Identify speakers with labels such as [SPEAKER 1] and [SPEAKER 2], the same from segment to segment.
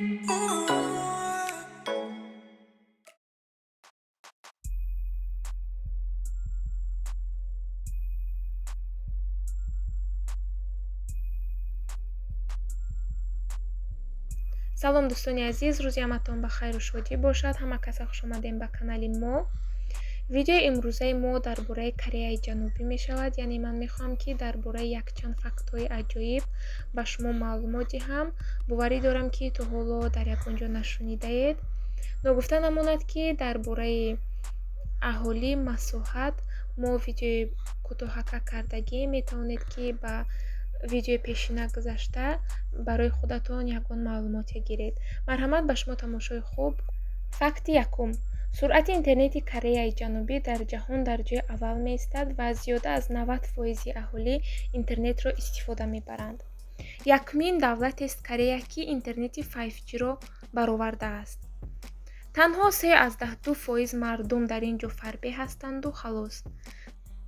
[SPEAKER 1] Салом, дӯстони азиз, рӯзи ҳаматон ба хайру шодӣ бошад. Ҳама каса хуш омадем ба канали мо. Видеои имрӯзаи мо дар бораи Кореяи Ҷанубӣ мешавад. Яъне ман мехоҳам, ки дар бораи якчанд фактҳои аҷоиб ба шумо маълумот диҳам. Боварӣ дорам, ки то ҳоло дар ягон ҷо нашунидаед. Ногуфта намонад, ки дар бораи аҳолӣ, масоҳат мо видеои кӯтоҳака кардагӣ. Метавонед, ки ба видеои пешина гузашта барои худатон ягон маълумоте гиред. Марҳамат, ба шумо тамошои хуб. Факти якум: суръати интернети Кореяи Ҷанубӣ дар ҷаҳон дар ҷои аввал меистад ва зиёда аз 90 фоизи аҳолӣ интернетро истифода мебаранд. Якумин давлатест Корея, ки интернети 5G-ро баровардааст. Танҳо 3,2 фоиз мардум дар ин ҷо фарбеҳ ҳастанду халос.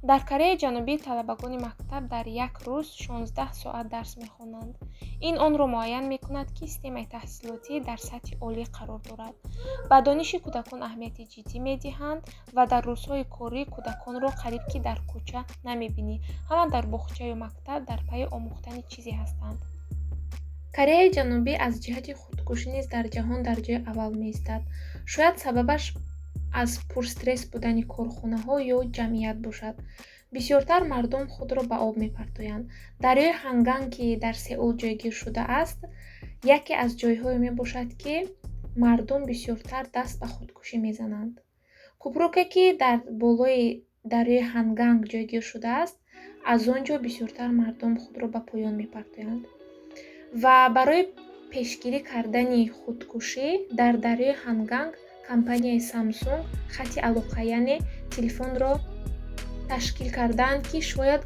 [SPEAKER 1] Дар Кореяи Ҷанубӣ талабагони мактаб дар як рӯз 16 соат дарс мехонанд. Ин онро муайян мекунад, ки системаи таҳсилотӣ дар сатҳи олӣ қарор дорад. Ба дониши кӯдакон аҳамияти ҷиддӣ медиҳанд ва дар рӯзҳои корӣ кӯдаконро қариб ки дар кӯча намебинӣ. Ҳама дар боғча ё мактаб дар пайи омӯхтани чизе ҳастанд. Кореяи Ҷанубӣ аз ҷиҳати худкушӣ низ дар ҷаҳон дар ҷои аввал меистад. Шояд сабабаш аз пурстресс будани корхонаҳо ё ҷамъият бошад. Бисёртар мардум худро ба об мепартоянд. Дарёи Ҳанганг, ки дар Сеул ҷойгир шудааст, яке аз ҷойҳое мебошад, ки мардум бисёртар даст ба худкушӣ мезананд. Кӯпруке, ки дар болои дарёи Ҳанганг ҷойгир шудааст, аз он ҷо бисёртар мардум худро ба поён мепартоянд. Ва барои пешгирӣ кардани худкушӣ дар дарёи Ҳанганг компанияи Самсунг хати алоқа, яъне телефонро ташкил кардаанд, ки шояд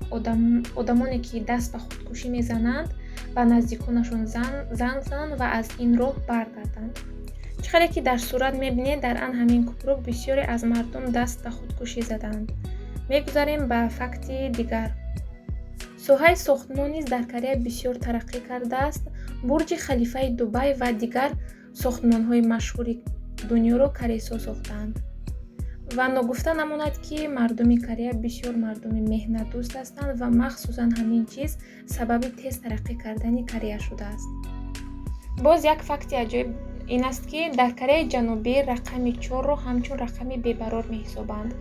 [SPEAKER 1] одамоне, ки даст ба худкушӣ мезананд, ба наздиконашон занг зананд ва аз ин роҳ баргарданд. Чӣ хеле ки дар сурат мебинед, дар ан ҳамин кӯпрук бисёре аз мардум даст ба худкушӣ задаанд. Мегузарем ба факти дигар. Соҳаи сохтмон низ дар Корея бисёр тараққӣ кардааст. Бурҷи Халифаи Дубай ва дигар сохтмонҳои машҳури дунёро корейсҳо сохтаанд. Ва ногуфта намонад, ки мардуми Корея бисёр мардуми меҳнатдӯст ҳастанд ва махсусан ҳамин чиз сабаби тез тараққӣ кардани Корея шудааст. Боз як факти аҷоиб ин аст, ки дар Кореяи Ҷанубӣ рақами чорро ҳамчун рақами бебарор меҳисобанд.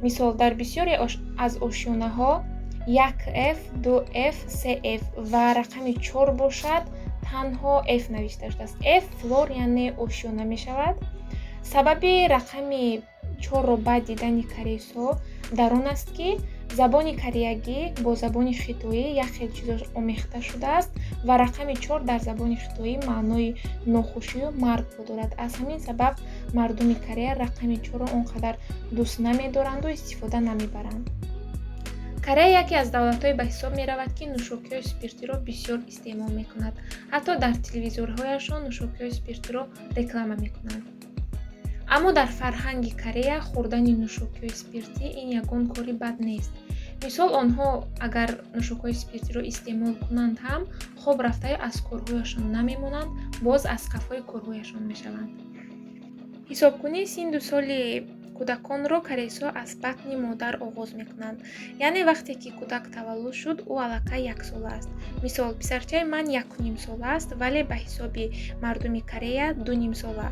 [SPEAKER 1] Мисол, дар бисёре аз ошёнаҳо як F, ду F, се F ва рақами чор бошад, танҳо F навишта шудааст. F floor, яъне ошёна мешавад. Сабаби рақами чорро бад дидани корейсҳо дар он аст, ки забони кореягӣ бо забони хитоӣ як хел чизо омехта шудааст ва рақами чор дар забони хитоӣ маънои нохушию маргро дорад. Аз ҳамин сабаб мардуми Корея рақами чорро он қадар дӯст намедоранду истифода намебаранд. Корея яке аз давлатҳое ба ҳисоб меравад, ки нӯшокиҳои спиртиро бисёр истеъмол мекунад. Ҳатто дар телевизорҳояшон нӯшокиҳои спиртиро реклама мекунанд. Аммо дар фарҳанги Корея хӯрдани нӯшокиҳои спиртӣ ин ягон кори бад нест. Мисол, онҳо агар нӯшокиҳои спиртиро истеъмол кунанд ҳам, хоб рафтаю аз корҳояшон намемонанд, боз аз қафои корҳояшон мешаванд. Ҳисобкунии синну соли кӯдаконро корейсҳо аз батни модар оғоз мекунанд. Яъне вақте ки кӯдак таваллуд шуд, ӯ аллакай яксола аст. Мисол, писарчаи ман 1,5 сола аст, вале ба ҳисоби мардуми Корея 2,5 сола.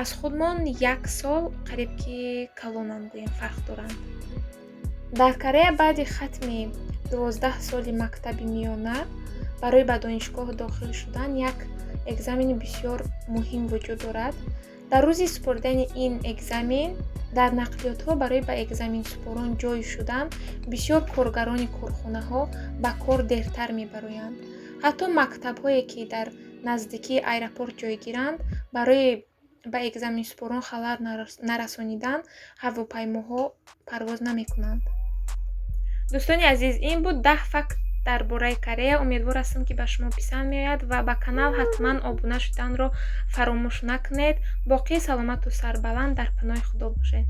[SPEAKER 1] Аз худмон як сол қариб ки калонанд, гӯем, фарқ доранд. Дар Корея баъди хатми 12 соли мактаби миёна барои ба донишгоҳ дохил шудан як экзамени бисёр муҳим вуҷуд дорад. Дар рӯзи супоридани ин экзамен дар нақлиётҳо барои ба экзаменсупорон ҷой шудан бисёр коргарони корхонаҳо ба кор дертар мебароянд. Ҳатто мактабҳое, ки дар наздикии аэропорт ҷойгиранд, барои ба экзаменсупорон халал нарасонидан ҳавопаймоҳо парвоз намекунанд. Дӯстони азиз, ин буд 10 факт дар бораи Корея. Умедвор ҳастам, ки ба шумо писанд меояд ва ба канал ҳатман обуна шуданро фаромӯш накунед. Боқӣ саломату сарбаланд, дар паноҳи Худо бошед.